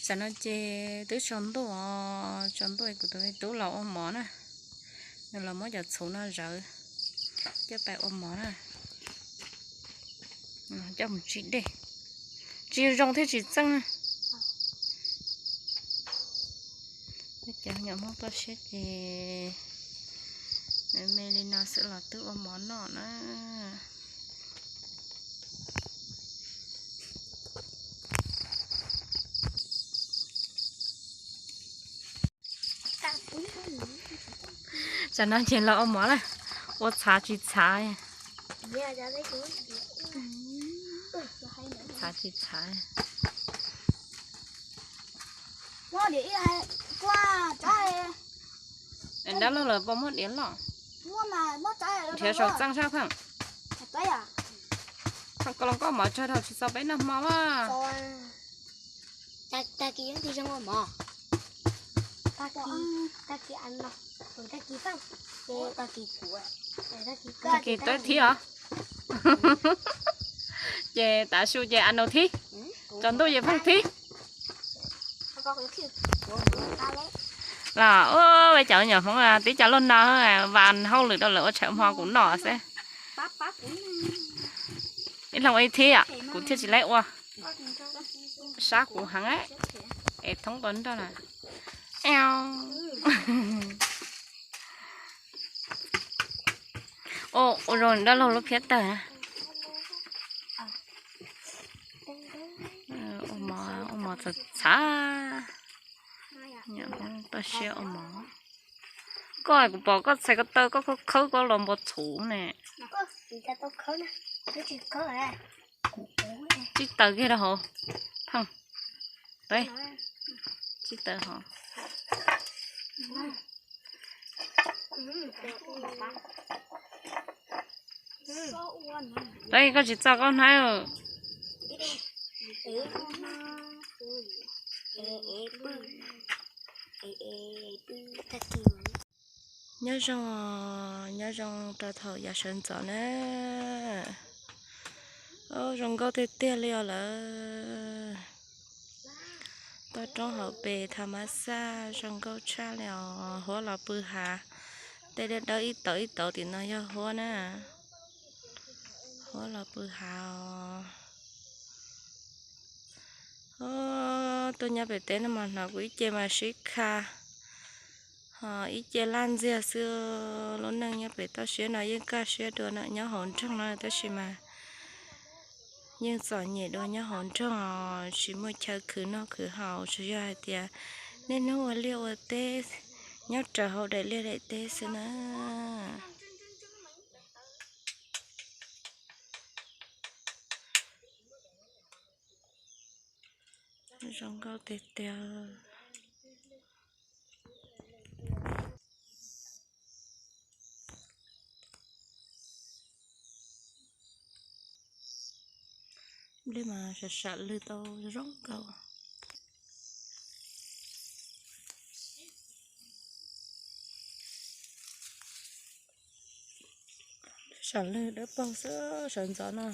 Tam no ces twb tsaus ntuj, tsaus ntuj kuv tus me tub los ua mov na. Nws los muab cov txhuv no zawv coj pais ua mov na. Coj mus tsis dej, tsis zoo thiab tsis txeej na. Cov nyuam Hmoob toj siab ces me li no xwb los twb ua mov noj na. Tam no ces los ua mov na, ua txhav tsis txhav. Txhav tsis txhav. Dab laug lawv puas muaj diav loj? Nrhiav saum txaj sab pheej. Pheej koj los koj mov tsawg dhau tsis txaus peb noj hmo mas. Tag kis zoo ua mov. Tag kis, tag kis, tag kis peb thiab os. Ces tav su ces a nus thib, tsaus ntuj ces pheej thib. Los ua cov nyuam Hmoob tib co luaj no, vas hauj lwm rau lawv ua tshawm hmo kuv noj xwb. Ib leeg ua ib thib, kuv thiaj tsis laib ua. Sab kuv heev, es thoob nroj na. Ua zoo dab laug lub phiab tawg. Ua mov txhav txhav. Toj siab ua mov. Koj kuv pom koj txhais ko taw koj khawb koj los npua txhuv ne. Tsib taws kiag rau hauv. Pheej, tsib taws hauv. Peb koj tsis txog koj hnab. Nyob zoo, nyob zoo rau thaum yav sawv ntxov na. Zoo nkauj tiag tiag li os lawm. Toj roob hauv pes tha mab xaj zoo nkauj tshaj li os. Huab los pw hav, tej dawb dawb ib tauv ib tauv tim no yog huab na. Huab los pw hav os. Tuaj nyob pem teb no mas hnov kuv ib ce mas sib kha, ho ib ce laj ntxiag xwb. Lub neej nyob pem toj siab no yeej kaj siab dua na, nyob hauv nroog no tab sis mas yeej txom nyem dua nyob hauv nroog os, tsis muaj chaw khwv noj khwv haus, tsuas yog hais tias niaj hnub ua liaj ua teb nyob raws hauv daim liaj daim teb xwb na. Zoo nkauj tiag tiag. Nplej mas sam sam lwg tau zoo nkauj. Sam lwg dawb paug xwb sawv ntxov no.